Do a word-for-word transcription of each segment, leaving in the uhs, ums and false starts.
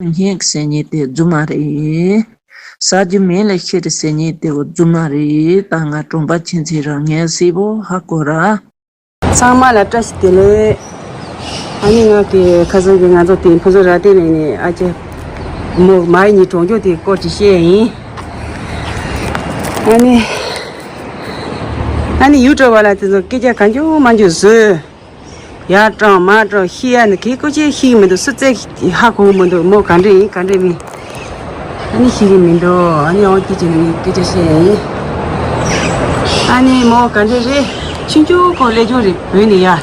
སྙེག་ཟེར་མཁན་དེ་རྫུན་མ་རེད། ཟ་རྒྱུ་མེད་ལ་ཤི་རེད་ཟེར་མཁན་དེ་རྫུན་མ་རེད། ད་ང་གྲོང་པ་ཁྱིམ་མཚེས་རང་ངས་གསལ་པོ་ཧ་གོ་ར། ཚང་མ་ལ་བཀྲ་ཤིས་བདེ་ལེགས། ཨ་ནི་ང་གི་ཁ་སང་གི་ང་ཚོ་དེ་ཕུན་ཚོགས་ར་ཏི་ནས་ནི་ཨ་ཅེ་མོ་མ་ཡི་ཉི་གྲོང་ཆོག་དེ་སྐོར་ཅིག་བཤད་ཡིན། ཨ་ནི་ཨ་ནི་ཡུལ་གྲོ་བ་ལ་དེ་ཚོ་སྐད་ཆ་གང་བྱུང་མང་བྱུང་བཟོས། ཡར་དྲངས་མར་དྲངས་ཤི་ཡ་ནི་གི་ཀོ་ཅེ་ཤི་གི་མི་འདུག་སུ་བཙལ་ཧ་གོ་གི་མི་འདུག་མོ་ག་འདྲ་ཡིན་ག་འདྲ་མིན། ཨ་ནི་ཤི་གི་མི་འདུག་ཨ་ནི་འོ་དེ་ཅི་ནི་སྐད་ཆ་བཤད་ཡིན། ཨ་ནི་མོ་ག་འདྲ་རེད། ཆུང་ཆུང་ཁོ་ལས་སྦྱོང་རེད་བོད་ནས་ཡ།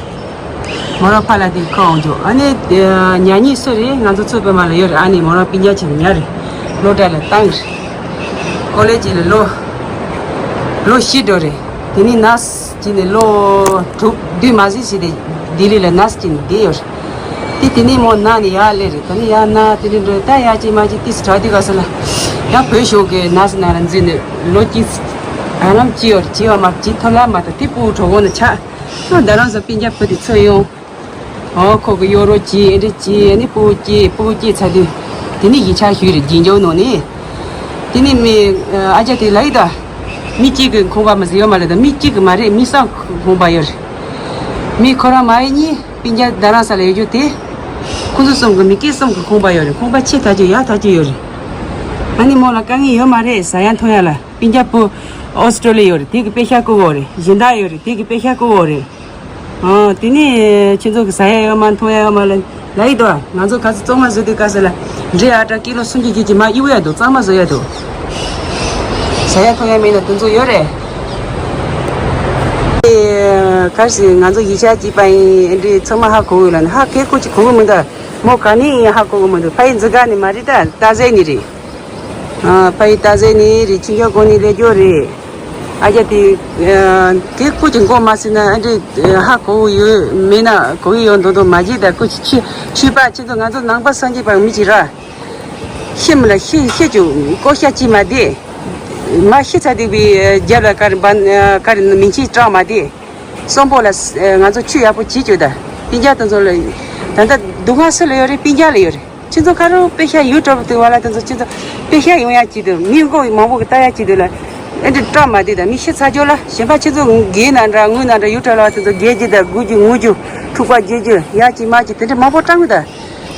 མོ་རང་ཕ་ལ་དེ་ཁོ་འོང་འཇོག་ཨ་ནི་ཉ་གཉིས་སུ་རེད། ང་ཚོ་ཚོ་པའི་མ་ལ་ཡོད་རེད། ཨ་ནི་མོ་རང་སྤུན་ཀྱག་ཆེ་ཉ་རེད། སློབ་གྲྭ་ལ་བཏང་རེད། ཀོ་ལེ་ཇི་ལ་ལོ་ལོ་བཞི་འགྲོ་རེད། དེ་ནི་ནར་སི་བྱས་ནས་ལོ་དྲུག་བདུན་མ་ཟིན་ཟིན་ཏེ་ལྡི་ལི་ལ་ནར་སི་བྱས་ནས་བསྡད་ཡོད་རེད། དེ་དེ་ནས་མོ་ན་ནས་ཡར་སླེབས་རེད། ད་ནི་ཡར་ན་དེ་ནས་འགྲོ་ད་ཡར་ཅིག་མར་ཅིག་ཏིས་དྲག་དུས་ག་ས་ལ་ཡང་བོད་གཞུང་གི་ནར་སི་ནང་ལ་འཛུལ་ནས་ལོ་གཅིག་ཨ་རམ་ཅི་ཡོད་རེད། ཅི་ཡོད་མ་ཅི་ཐོ་ལ་མ་ད་དེ་སྤུ་གུ་གྲོགས་པོ་ནས་ཆགས་ད་རང་ས་སྤུན་ཀྱག་བུ་དེ་ཚོ་ཡོང་། ཨོ་ཁོ་གི་གཡོ་རོ་གྱིས་ཨེ་འདྲ་གྱིས་ཨེ་ནི་སྤུ་གུ་སྐྱེས་སྤུ་གུ་སྐྱེས་ཚར་དུས་དེ་ནི་ཡིག་ཆ་ཞུས་རེད་རྒྱན་འཇོག་ནང་ནས། དེ་ནི་མི་ཨ་ཅག་དེ་ལ་ཡི་ད། མི་གཅིག་གི་ཁང་པ་མ་ཟིན་ཡོད་མ་རེད་ད། མི་གཅིག་གི་མ་རེད། མི་གསུམ་ཁང་པ་ཡོད་རེད། མི་ཁོ་རང་མ་ཡི་གཉིས་སྤུན་ཀྱག་རྡ་རམ་ས་ལ་ཡོད་རྒྱུ་དེ། ཁོ་ཚོ་གསུམ་གི་མི་སྐྱེས་གསུམ་གི་ཁང་པ་ཡོད་རེད། ཁང་པ་ཆེ་ཐག་ཆོད་ཡག་ཐག་ཆོད་ཡོད་རེད། ཨ་ནི་མོ་ལ་དཀའ་ངལ་ཡོད་མ་རེད། ཟ་ཡ་འཐུང་ཡ་ལ་སྤུན་ཀྱག་བུ་ཨོ་སི་ཀྲོ་ལི་ཡ་ཡོད་རེད། དེ་གི་པེ་ཤ་བསྐུར་བ་རེད། སྦྱིན་བདག་ཡོད་རེད། དེ་གི་པེ་ཤ་བསྐུར་བ་རེད། ཨོ། དེ་ནས་ཁྱེད་ཚོ་གི་ཟ་ཡ་ཡོད་མ་འཐུང་ཡ་ཡོད་མ་ལ་ལ་ཡི་དོ། ང་ཚོ་ག་ཚོད་གཙང་མ་བཟོས་དུས་ག་ས་ལ་འབྲས་ཨ་ཏྲ་ཀི་ལོ་སུམ་ཅུ་བརྒྱད་ཅུ་མ་གཡུག་ཡ་འདུག་གཙང་མ་བཟོ་ཡ་འདུག་ཟ་ཡ་འཐུང་ཡ་མེད་ན་དེ་ཚོ་ཡོད་རེད། ཨེ། ག་ཟེ་ང་ཚོ་ཡིག་ཆ་གཅིག་པ་ཡིན་འདི་ཚང་མ་ཧ་གོ་གི་ལ་ནི་ཧ་གེ་ཁོ་ཅིག་གོ་གི་མི་འདུག་མོ་ག་ནས་ཡིན་ཧ་གོ་གི་མི་འདུག་ཕ་ཡི་འཛི་ག་ནི་མ་རེད། ད་ཏ་ཟེ་ནི་རེད། ཨ། ཕ་ཡི་ཏ་ཟེ་ནི་རི་ཆིན་ཅོ་གོ་ནི་ལས་སྐྱོ་རེད། ཨ་ཅག་དེ་ཨ། དེ་ཁོ་ཅིག་མགོ་མ་སྲིད་ན་ཨ་འདྲེ་ཧ་གོ་ཡོད་མེད་ན་གོ་གི་ཡོད་མདོག་མདོག་མ་བྱེད། ད་ཁོ་ཆུ་ཆུ་པ་ཁྱེད་ཚོ་ང་ཚོ་ནང་པ་སངས་རྒྱས་པ་མི་ཅིག་ར། ཤི་མི་ལ་ཤི་ཤི་ཅུ་ཀོ་ཤ་ཅི་མ་བདེ། མ་ཤི་ཚ་དུས་པའི་རྒྱབ་ལ་ཀ་རི་བན་ཀ་རི་མིང་ཆེན་སྐྲག་མ་བདེ། གསོན་པོ་ལ་ང་ཚོ་ཆུ་ཡག་པོ་བྱེད་ཅུ་ད། སྤུན་ཀྱག་དེ་ཚོ་ལ་ད་ལྟ་སྡུག་བསྔལ་སུ་ལ་ཡོད་རེད། སྤུན་ཀྱག་ལ་ཡོད་རེད། ཁྱེད་ཚོ་ཁ་རོག་པེ་ཤ་ཡུ་ཊུབ་དུ་བ་ལ་དེ་ཚོ་ཁྱེད་ཚོ་པེ་ཤ་ཡོང་ཡ་ཅི་དུ་མི་མགོ་མང་པོ་གི་ལྟ་ཡ་ཅི་དུ་ལ་ཨེ་འདྲ་སྐྲག་མ་དེ་དང་མི་ཤི་ཚ་ཅོ་ལ་གཞན་པ་ཁྱེད་ཚོ་རྒས་ན་འདྲ་ངུ་ན་འདྲ་ཡུ་ཊུབ་ལ་དེ་ཚོ་རྒས་ཅི་དང་དགུ་རྒྱུ་ངུ་རྒྱུ་འཁྲུག་པ་རྒྱས་རྒྱུ་ཡ་ཅི་མ་ཅི་དེ་འདྲ་མང་པོ་སྐྲག་གི་ད།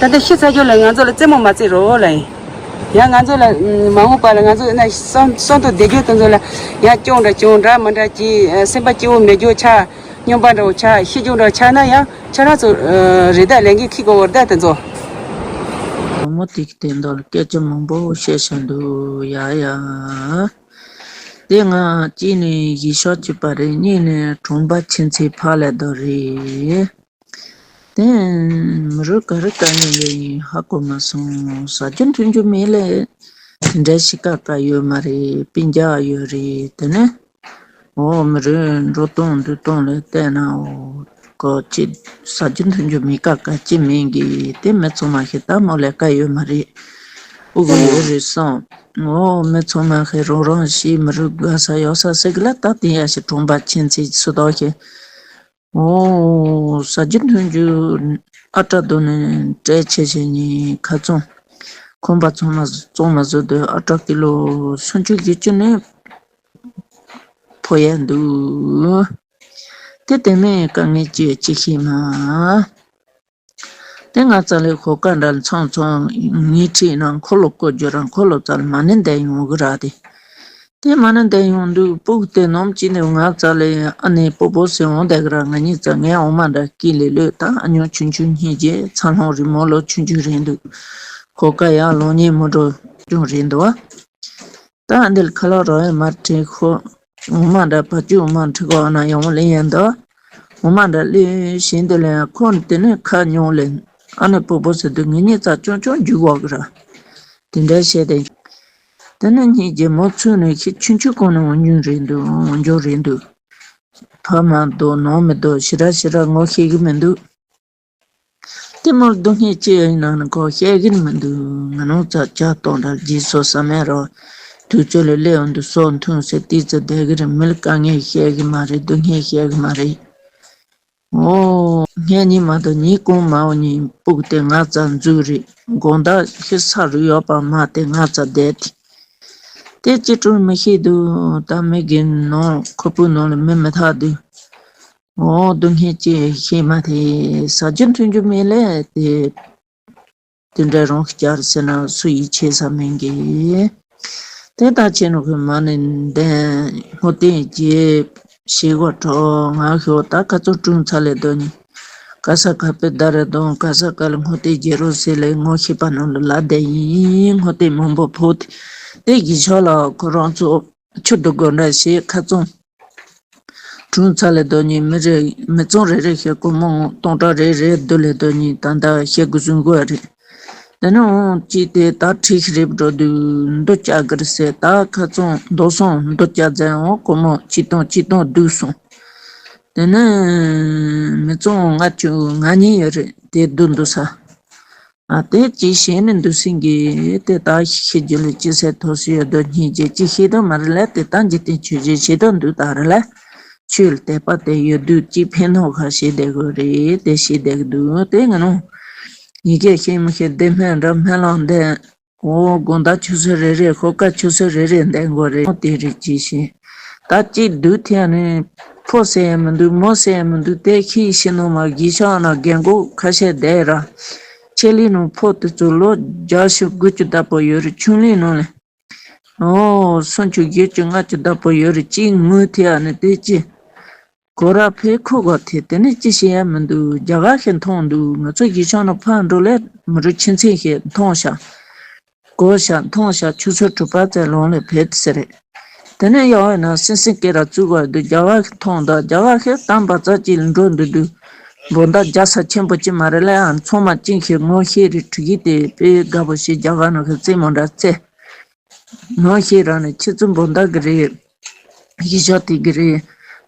ད་ལྟ་ཤི་ཚ་ཅོ་ལ་ང་ཚོ་ལ་རྩེད་མོ་མ་རྩེད་རོགས་ལ་ཡིན། ཡང་ང་ཚོ་ལ་མ་འོངས་པ་ལ་ང་ཚོ་ན་སོན་སོན་དུ་བསྡད་རྒྱུ་དེ་ཚོ་ལ་ཡང་སྐྱོང་འདྲ་སྐྱོང་འདྲ་མི་འདྲ་ཅི་སེམས་པ་སྐྱིད་པོ་མེད་རྒྱུ་ཆ། སྨྱོན་པ་འདྲ་བོ་ཆགས་ཤི་རྒྱུ་འདྲ་བོ་ཆགས་ན་ཡང་ཁྱེད་རང་ཚོ་རེ་ད་ལས་འགན་འཁྱེར་དགོས་པ་རེད་ད་དེ་ཚོ། བུ་མོ་དེ་གི་དེ་འདྲ་སྐད་ཆ་མང་པོ་བཤད་བཞིན་འདུག་ཡ་ཡ། དེ་ང་གཅིག་ནས་གཞིས་ཆགས་གཅིག་པ་རེད། གཉིས་ནས་གྲོང་པ་ཁྱིམ་མཚེས་ཕ་ལས་དོ་རེད། དེ་མི་རུ་ག་རེ་དཀའ་ངལ་ཡོད་ཡིན་ཧ་གོ་མ་སོང་། ཟ་རྒྱུ་འཐུང་རྒྱུ་མེད་ལས། དེ་འདྲ་ཞིག་ཀ་ཀ་ཡོད་མ་རེད། སྤུན་ཀྱག་ཡོད་རེད་དེ་ནས། འོ་མི་རེ་འགྲོ་སྟངས་འདུག་སྟངས་ལ་བལྟས་ན་འོ་གོ་ཅི་ཟ་རྒྱུ་འཐུང་རྒྱུ་མི་ཀ་ཀ་ཅི་མིན་གི་དེ་མི་ཚང་མ་ཤེས་ད་མོ་ལས་ཀ་ཡོད་མ་རེད། ཨུ་གུ་ཡོད་རེད་སོང་། འོ་མི་ཚང་མ་ཤེས་རང་རང་ཤེས་མི་རུ་དགའ་ས་ཡོད་ས་ཟེར་གི་ལ་ད་དེ་ཡ་ཞིག་གྲོང་པ་ཁྱིམ་མཚེས་སུ་དོག་ཤེས། འོ་ཟ་རྒྱུ་འཐུང་རྒྱུ་ཨ་ཏྲ་དོ་ནི་བྲེལ་ཆེ་ཆེ་ནི་ཁ་ཚོང་ཁང་པ་ཚང་མ་བཙོང་མ་བཟོ་དུས་ཨ་ཏྲ་ཀི་ལོ་སུམ་ཅུ་བཞི་ཅུ་ནི། ཕོ་ཡ་འདུག་དེ་དེ་མིན་དཀའ་ངལ་ཅི་ཡོད་ཅི་ཤེས་མ། དེ་ང་རྩ་ལས་ཤོག་ཀ་འདྲ་ཚང་ཚང་ངའི་ཁྲིད་ན་འཁོར་ལོ་བསྐོར་རྒྱུ་ར་འཁོར་ལོ་རྩ་ལ་མ་ཎི་འདེབས་ཡོང་གི་ར་དེ། དེ་མ་ཎི་འདེབས་ཡོང་དུས་སྤུ་གུ་དེ་ནོམ་ཅི་ནས་ང་རྩ་ལས་ཨ་ནེ་སྤོ་སྤོ་ཟེར་འོང་བསྡད་གི་ར་ང་གཉིས་རྩ་ངའི་འོ་མ་འདྲ་ཀི་ལི་ལོས་ད་ཨ་ཉོ་ཆུང་ཆུང་སྙིང་རྗེ་ཚ་ལྷོང་རི་མོ་ལོ་ཆུང་ཆུང་རེད་འདུག་ཤོག་ཀ་ཡང་ལོ་ཉེས་མོ་འགྲོ་ཆུང་རེད་འདུག་ཨ། ད་འདི་ལ་ཁ་ལག་རོ་ཡ་མར་ཁྲིད་ཁོ། འོ་མ་འདྲ་བ་ཅུ་འོ་མ་ཁྲིད་གོ་ཨ་ན་ཡང་ལེན་ཡན་ད། འོ་མ་འདྲ་ལེན་བཞིན་དུ་ལེན་ཁོ་དེ་ནས་ཁ་ཉོ་ལེན། ཨ་ནི་སྤོ་སྤོ་ཟེར་དུས་ངེད་གཉིས་རྩ་ཆུང་ཆུང་རྒྱུག་འོག་གི་ར། དེ་འདྲ་བཤད་དེ། དེ་ནས་ངེད་རྒྱལ་མོ་ཚོས་ནས་ཁྱི་ཆུང་ཆུང་གོང་ནས་འོང་རྒྱུ་རེད་འདུག་འོང་རྒྱུ་རེད་འདུག་ཕ་མ་འདུག་ནང་མི་འདུག་ཞེ་དྲག་ཞེ་དྲག་ངོ་ཤེས་ཀྱི་མི་འདུག་དེ་མོར་སྡུག་བསྔལ་ཅི་ཡིན་ནང་ནས་ཁོ་བཤད་གིན་མི་འདུག་ང་ནོར་ཙག་ཅག་གཏོང་འདྲ་རྗེས་སོ་ས་མེད་རོ། དུས་ཚོད་ལ་སླེབས་འོང་དུས་སོ་འཐུང་ཟེར་ཏི་ཙི་བསྡད་གི་རེད། མི་ལ་དཀའ་ངལ་བཤད་གི་མ་རེད། སྡུག་བསྔལ་བཤད་གི་མ་རེད། ཨོ། ངས་ཉི་མ་དང་ཉིན་གུང་མའོ་ཉིན་སྤུག་དེ་ང་ཙ་འཛུལ་རེད། དགོང་དག་ཤི་ས་རུ་ཡོད་པ་མ་དེ་ང་ཙ་བསྡད་དེ། དེ་ཅི་སྤྲོ་མི་ཤེས་འདུག་ད་མི་གི་ནང་ཁོ་པོའི་ནང་ལ་མི་མི་ཐག་འདུག་ཨོ་སྡུག་བསྔལ་ཅི་ཤེས་མ་དེ་ཟ་རྒྱུ་འཐུང་རྒྱུ་མེད་ལས་དེ། དེ་འདྲ་རང་གི་བསྐྱར་ཟེར་ན་སུ་ཡིད་ཆེས་ས་མིན་གི། དེ་ལྟར་བྱས་ནོ་གི་མ་ནི་འདན་སྔོ་ལྟས་རྒྱས་ཞེས་གོ་གྲོགས་ང་ཤོ་ད་ཁ་ཚོ་དྲུང་ཚ་ལས་དོ་ནི། ག་ས་ག་པའི་ད་རེ་དོན་ག་ས་ག་ལ་སྔོ་ལྟས་རྒྱས་རོ་ཟེར་ལས་ངོ་ཤེས་པ་ནང་ལ་ལ་བསྡད་ཡིན་སྔོ་ལྟས་མང་པོ་ཕོ་དེ་དེ་གི་ཆ་ལ་ཁོ་རང་ཚོ་ཆུ་དུ་དགོ་འདྲ་ཞེས་ཁ་ཚོང་། དྲུང་ཚ་ལས་དོ་ཉིན་མི་རེ་མི་ཚང་རེ་རེ་ཞེ་སྒོར་མོ་སྟོང་ཕྲག་རེ་རེ་བསྡུ་ལས་དོ་ཉིན་ད་ལྟ་ཞེ་དགུ་བཟུང་དགོས་རེད། དེ་ནས་འོང་ཅི་དེ་ད་ཁྲིག་རེབ་འགྲོ་དུས་འདུ་བཅའ་གིར་ཟེར་ད་ཁ་ཚོང་རྡོ་སོང་འདུ་བཅའ་མཛད་འོང་སྒོར་མོ་ཅི་སྟོང་ཅི་སྟོང་བསྡུས་སོང་། དེ་ནས་མི་ཚང་ལྔ་བཅུ་ང་གཉིས་ཡོད་རེད་དེ་བསྡུ་འདུ་ས། ཨ་དེ་ཅི་ཤེས་ནས་འདུག་སེང་གེ་དེ་ད་ཤི་རྒྱུ་ལས་ཅི་ཟེར་ཐོག་སུ་ཡོད་དོ་སྙིང་རྗེ་ཅི་ཤེས་དོ་མ་རེད་ལ་དེ་ད་འཇིག་རྟེན་ཆོས་བཞིན་ཤེས་དོ་འདུག་ད་རེད་ལ་ཆོས་ལ་དད་པ་དེ་ཡོད་དུས་ཅི་ཕན་ཐོགས་ཁ་ཤེས་བསྡད་དགོས་རེད་དེ་ཤེས་བསྡད་ཀྱི་འདུག་དེ་ང་ནོ་ཡི་གེ་ཤེས་མི་ཤེས་བདེ་སྨོན་འདྲ་སྨོན་ལམ་འདེབས་འོ་དགོང་དག་ཆུ་ཚོད་རེ་རེ་ཤོ་ཀ་ཆུ་ཚོད་རེ་རེ་འདེབས་དགོས་རེད་དེ་རེད་ཅི་ཤེས་ད་ཅི་འདུག་དེ་ནི་ཕོ་ཟེར་ཡ་མི་འདུག་མོ་ཟེར་ཡ་མི་འདུག་དེ་ཁྱི་ཤི་ནོ་མ་གི་ཤ་ན་རྒན་གོག་ཁ་ཤས་བསྡད་ར། ཆེ་ལི་ནང་ཕོ་དེ་ཚོ་ལོ་བརྒྱ་ཞིག་དགུ་བཅུ་ལྟ་བུ་ཡོད་རེད་ཆུང་ལི་ནང་ལ། ཨོ་སུམ་ཅུ་བརྒྱད་ཅུ་ལྔ་བཅུ་ལྟ་བུ་ཡོད་རེད་ཅི་ངུ་ཐེ་ཨ་ནི་དེ་ཅི། གོ་ར་ཕེ་ཁོ་གོ་ཐེ་དེ་ནི་ཅི་ཤེས་ཡ་མི་འདུག་རྒྱ་གར་ཞིག་མཐོང་འདུག་ང་ཚོ་གི་ཤང་ན་ཕ་འགྲོ་ལས་མི་རུ་ཆེན་ཚན་ཞིག་མཐོང་ཤག་གོ་ཤག་མཐོང་ཤག་ཆུ་ཚོད་དྲུག་པ་ཙམ་ལོང་ལས་ཕེབས་ཟེར་རེད། དེ་ནས་ཡག་ཡོད་ན་སིང་སིང་སྐད་ར་བཙུགས་དགོས་འདུག་རྒྱ་གར་ཞིག་མཐོང་འདུག་རྒྱ་གར་ཞིག་དམ་པ་རྩ་གཅིག་ལ་འགྲོ་འདུག་འདུག་བོ་ད་རྒྱ་ས་ཆེན་པོ་ཅི་མ་རེད་ལ་ཡང་ཚང་མ་ཅིང་ཞིག་ངོ་ཤེས་རེད་ཁྲུ་གི་དེ་དཔེ་དགའ་པོ་ཞིག་རྒྱ་གར་ནང་གི་རྩེད་མོ་འདྲ་རྩེ། ནོ་ཤེས་རང་ནས་ཁྱེད་ཚོ་འབོ་འདག་གི་རེད། གཞི་ཤོག་དེ་གི་རེད།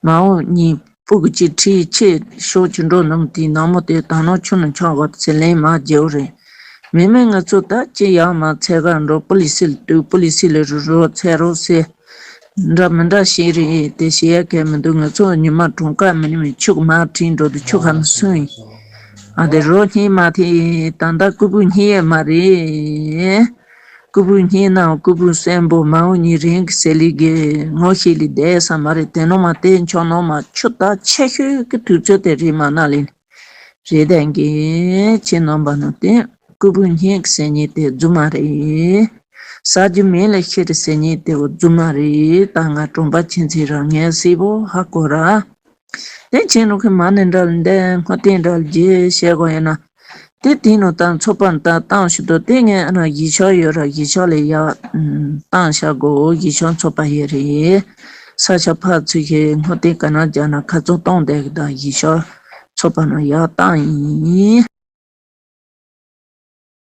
མ་འོངས་གཉིས་སྤུ་གུ་གཅིག་ཁྲིད་ཆེད་ཤོག་ཆུ་འགྲོ་ནམ་དེའི་ནང་མོ་དེ་ད་ནོ་ཆུ་ནང་ཆགས་འོ་ཚེ་ལེན་མ་རྒྱལ་བོ་རེད། མེ་མེ་ང་ཚོ་ད་ཅི་ཡག་མ་ཚད་ག་འགྲོ་པོ་ལི་སི་ལ་དུ་པོ་ལི་སི་ལ་རུ་རོ་ཚད་རོ་སེ། འདྲ་མི་འདྲ་ཤེས་རེད་དེ་ཤེས་ཡ་གལ་མི་འདུག་ང་ཚོ་ཉི་མ་གྲོང་ཁ་མི་ནི་མི་ཆུག་མ་ཁྲིན་འགྲོ་དུ་ཆུ་ཁ་མི་སུན་ཡིན། ཨ་དེ་རོ་སྙིང་མ་དེ་ད་ད་ཀུ་པུ་སྙིང་ཡས་མ་རེད། ཀུ་པུ་སྙིང་ན་ཀུ་པུ་སེན་པོ་མ་འོ་ཉི་རིང་གི་སེ་ལི་གི་ངོ་ཤེས་ལི་བསྡད་ས་མ་རེད་དེ་ནོ་མ་དེ་མཆོག་ནོ་མ་ཆུ་ད་ཆེ་ཤོས་ཀྱི་དུས་ཚོད་དེ་རེད་མ་ན་ལི་རེད་དན་གི་ཆེ་ནོམ་པ་ནོ་དེ་ཀུ་པུ་སྙིང་གི་སེ་ཉིད་དེ་རྫུ་མ་རེད། ས་རྒྱུ་མེད་ལ་ཤེས་རི་སེ་ཉིད་དེ་འོ་རྫུ་མ་རེད་ད་ང་གྲོང་པ་ཆེན་ཚེ་རང་ངས་སྲིད་པོ་ཧ་གོ་ར། དེ་ཆེན་རུ་ཁི་མ་ནི་འདྲ་ལ་འདས་སྔོ་ལྟས་འདྲ་ལ་རྗེས་བཤད་དགོས་ཡོད་ན། དེ་དེ་ནོ་ད་ཚོད་པ་ད་བཏང་ཞུ་དོ་དེ་ངས་ཨ་ན་གཞི་ཆགས་ཡོད་ར་གཞི་ཆགས་ལས་ཡག་བཏང་བཞག་གོ་གཞི་ཆགས་ཚོད་པ་ཡོད་རེད། ས་ཆ་ཕར་ཚུར་ཞིག་སྔོ་ལྟས་ག་ན་རྒྱག་ན་ཁ་ཚོན་གཏོང་བསྡད་གི་ད་གཞི་ཆགས་ཚོད་པ་ན་ཡག་བཏང་ཡིན།